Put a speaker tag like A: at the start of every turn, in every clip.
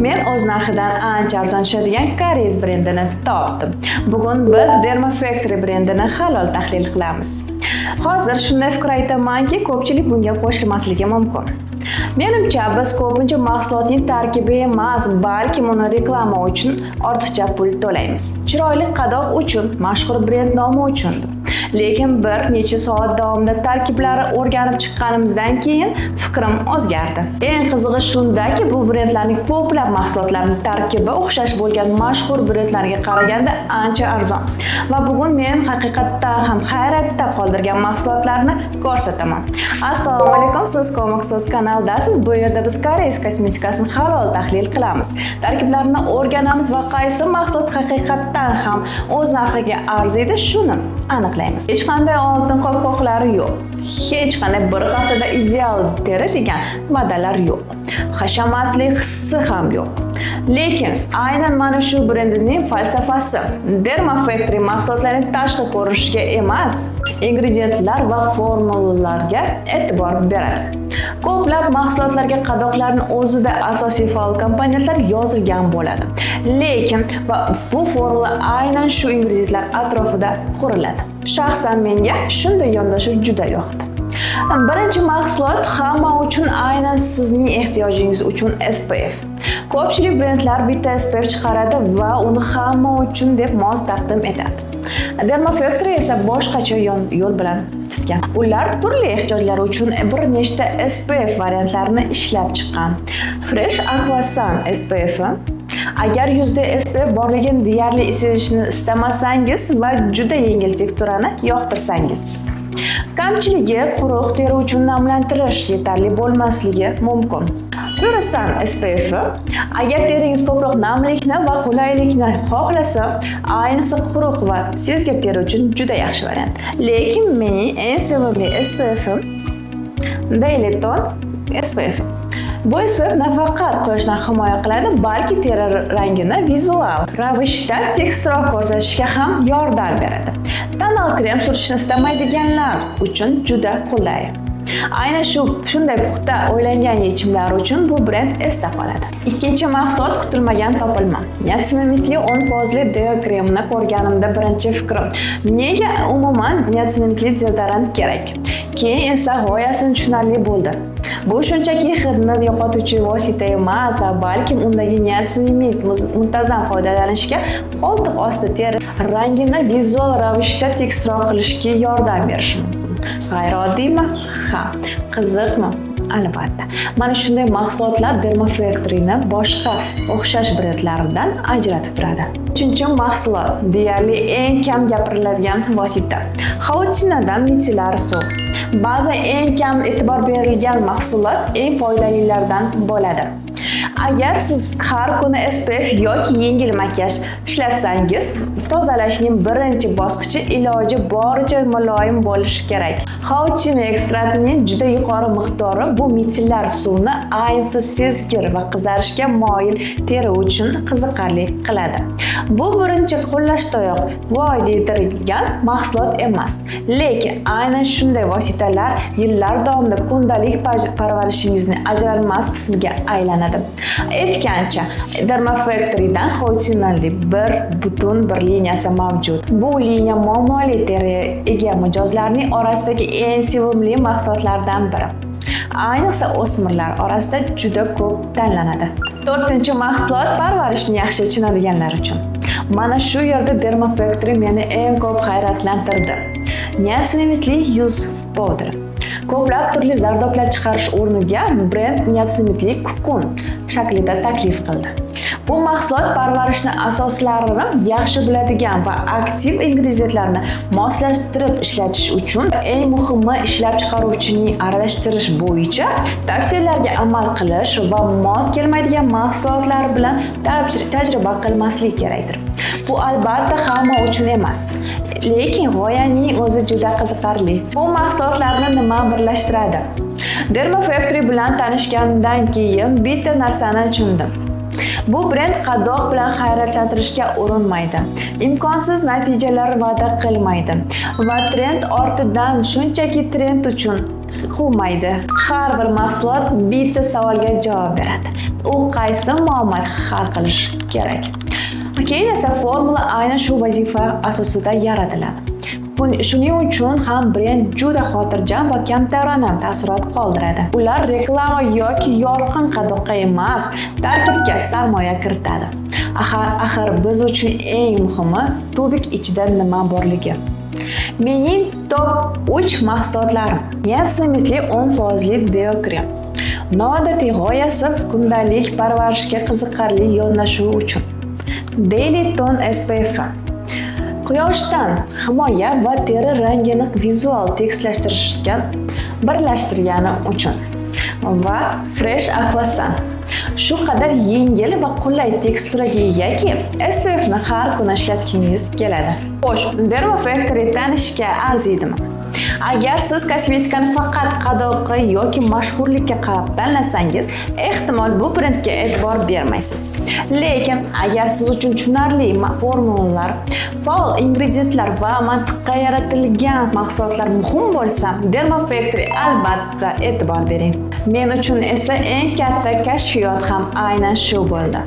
A: Men o'z narxidan ancha arzon tushadigan koreys brendini topdim. Bugun biz Derma Factory brendini halol tahlil qilamiz. Hozir shunday fikr aytamanki, ko'pchilik bunga qo'shilmasligi mumkin. Menimcha, biz ko'pincha mahsulotning tarkibi emas, balkim uni reklama uchun ortiqcha pul to'laymiz. Chiroyli qadoq uchun, mashhur brend nomi uchun. Lekin bir necha soat davomida tarkiblari o'rganib chiqqanimizdan keyin fikrim o'zgardi. Eng qizig'i shundaki, bu brendlarning ko'plab mahsulotlarining tarkibi o'xshash bo'lgan mashhur brendlarga qaraganda ancha arzon. Va bugun men haqiqatdan ham hayratda qoldirgan mahsulotlarni ko'rsataman. Assalomu alaykum, siz Komiq So'z kanalidasiz. Bu yerda biz koreys kosmetikasini halol tahlil qilamiz. Tarkiblarini o'rganamiz va qaysi mahsulot haqiqatdan ham o'z narxiga arziydi, shuni aniqlaymiz. Hech qanday oltin qopqoqlari yo'q. Hech qanday bir haftada ideal teri degan va'dalar yo'q. Hashamatli hissi ham yo'q. Lekin aynan mana shu brendining falsafasi: Derma Factory mahsulotlarining tashqi ko'rinishiga emas, ingrediyentlar va formulalarga e'tibor beradi. Ko'plab mahsulotlarga qadoqlarning o'zida asosiy faol komponentlar yozilgan bo'ladi. Lekin va bu formula aynan shu ingrediyentlar atrofida quriladi. Shaxsan menga shunday yondashuv juda yoqdi. Birinchi mahsulot hamma uchun, aynan sizning ehtiyojingiz uchun SPF. Ko'pchilik brendlar bitta SPF chiqaradi va uni hamma uchun deb mos taqdim etadi. Derma Factory esa boshqacha yo'l bilan tutgan. Ular turli ehtiyojlar uchun bir nechta SPF variantlarini ishlab chiqqan. Fresh Aqua Sun SPF: agar yuzda SPF borligini deyarli sezishni istamasangiz va juda yengil teksturani yoqtirsangiz. Kamchiligi: quruq teri uchun namlantirish yetarli bo'lmasligi mumkin. Pure Sun SPF: agar teringiz ko'proq namlikni va qulaylikni xohlasa, ayniqsa quruq va sezgir teri uchun juda yaxshi variant. Lekin mening eng sevimli SPFim Daily Tone SPF. Bu SPF nafaqat quyoshdan himoya qiladi, balki teri rangini vizual ravishda tekisroq ko'rsatishga ham yordam beradi. Tonal krem surtishni istamaydiganlar uchun juda qulay. Aynan shunday puxta o'ylangan yechimlar uchun bu brend esda qoladi. Ikkinchi mahsulot kutilmagan topilma. Niacinamidli 10 foizli deo kremini ko'rganimda birinchi fikrim: nega umuman niacinamidli deodorant kerak? Keyin esa g'oyasini tushunarli bo'ldi. Bu shunchaki hidni yo'qotuvchi vosita emas, balkim undagi niacinamid muntazam foydalanishga qo'ltiq osti teri rangini vizual ravishda tekisroq qilishga yordam berishi mumkin. G'ayrioddiymi? Ha. Qiziqmi? Albatta. Mana shunday mahsulotlar Derma Factory'ni boshqa o'xshash brendlardan ajratib turadi. Uchinchi mahsulot deyarli eng kam gapiriladigan vosita. Hautinadan mitsellar suv. Ba'zan eng kam e'tibor berilgan mahsulot eng foydalilaridan bo'ladi. Agar siz har kuni SPF yoki yengil makiyaj ishlatsangiz, tozalashning birinchi bosqichi iloji boricha muloyim bo'lishi kerak. Houtina ekstraktining juda yuqori miqdori bu mitsellar suvni ayniqsa sezgir va qizarishga moyil teri uchun qiziqarli qiladi. Bu birinchi qo'llashdayoq voy deydirgan mahsulot emas, lekin aynan shunday vositalar yillar davomida kundalik parvarishingizni ajralmas qismiga aylanadi. Aytgancha, Derma Factory'dan Houtinali bir butun bir liniyasi mavjud. Bu liniya muammoli teriga ega mijozlarning orasidagi eng sevimli mahsulotlardan biri. Ayniqsa o'smirlar orasida juda ko'p tanlanadi. To'rtinchi mahsulot parvarishni yaxshi tushunadiganlar uchun. Mana shu yerda Derma Factory meni eng ko'p hayratlantirdi. Niacinamidli yuz pudra. Ko'plab turli zardoblar chiqarish o'rniga brend niacinamidli kukun shaklida taklif qildi. Bu mahsulot parvarishni asoslarini yaxshi biladigan va aktiv ingrediyentlarni moslashtirib ishlatish uchun, eng muhimi, ishlab chiqaruvchining aralashtirish bo'yicha tavsiyalarga amal qilish va mos kelmaydigan mahsulotlar bilan tajriba qilmaslik kerakdir. Bu albatta hamma uchun emas, lekin g'oyaning o'zi juda qiziqarli. Bu mahsulotlarni nima birlashtiradi? Derma Factory bilan tanishgandan keyin bitta narsani tushundim. Bu brend qadoq bilan hayratlantirishga urinmaydi. Imkonsiz natijalar va'da qilmaydi va trend ortidan shunchaki trend uchun quvmaydi. Har bir mahsulot bitta savolga javob beradi: u qaysi muammoni hal qilish kerak? Keyin esa formula aynan shu vazifa asosida yaratiladi. Shuning uchun ham brend juda xotirjam va kamtarona taassurot qoldiradi. Ular reklama yoki yorqin qadoqqa emas, tarkibga sarmoya kiritadi. Axir biz uchun eng muhimi tubik ichida nima borligi. Mening top 3 mahsulotlarim: Niacinamidli 10 foizli deo krem. Noodatiy g'oyasi kundalik parvarishga qiziqarli yondashuv uchun. Daily Tone SPF. Quyoshdan himoya va teri rangini vizual tekislashtirishga birlashtirgani uchun. Va Fresh Aquasan. Shu qadar yengil va qulay teksturaga egaki, SPF ni har kuni ishlatgingiz keladi. Xo'sh, Derma Factory tanishga arziydimi? Agar siz kosmetikani faqat qadoqqa yoki mashhurlikka qarab tanlasangiz, ehtimol, bu brendga e'tibor bermaysiz. Lekin agar siz uchun tushunarli formulalar, faol ingrediyentlar va mantiqqa yaratilgan mahsulotlar muhim bo'lsa, Derma Factory albatta e'tibor bering. Men uchun esa eng katta kashfiyot ham aynan shu bo'ldi.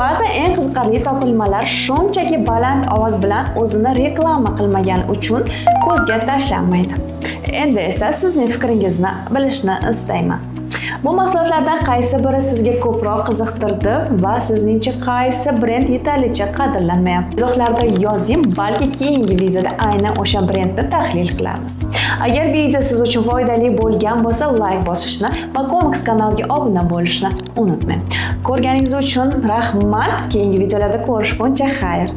A: Ba'zan eng qiziqarli topilmalar shunchaki baland ovoz bilan o'zini reklama qilmagani uchun ko'zga tashlanmaydi. Endi esa sizning fikringizni bilishni istayman. Bu mahsulotlardan qaysi biri sizga ko'proq qiziqtirdi va sizningcha qaysi brend yetarlicha qadrlanmayapti? Izohlarda yozing, balki keyingi videoda aynan o'sha brendni tahlil qilamiz. Agar video siz uchun foydali bo'lgan bo'lsa, layk bosishni va Komiks kanaliga obuna bo'lishni unutmang. Ko'rganingiz uchun rahmat. Keyingi videolarda ko'rishguncha xayr.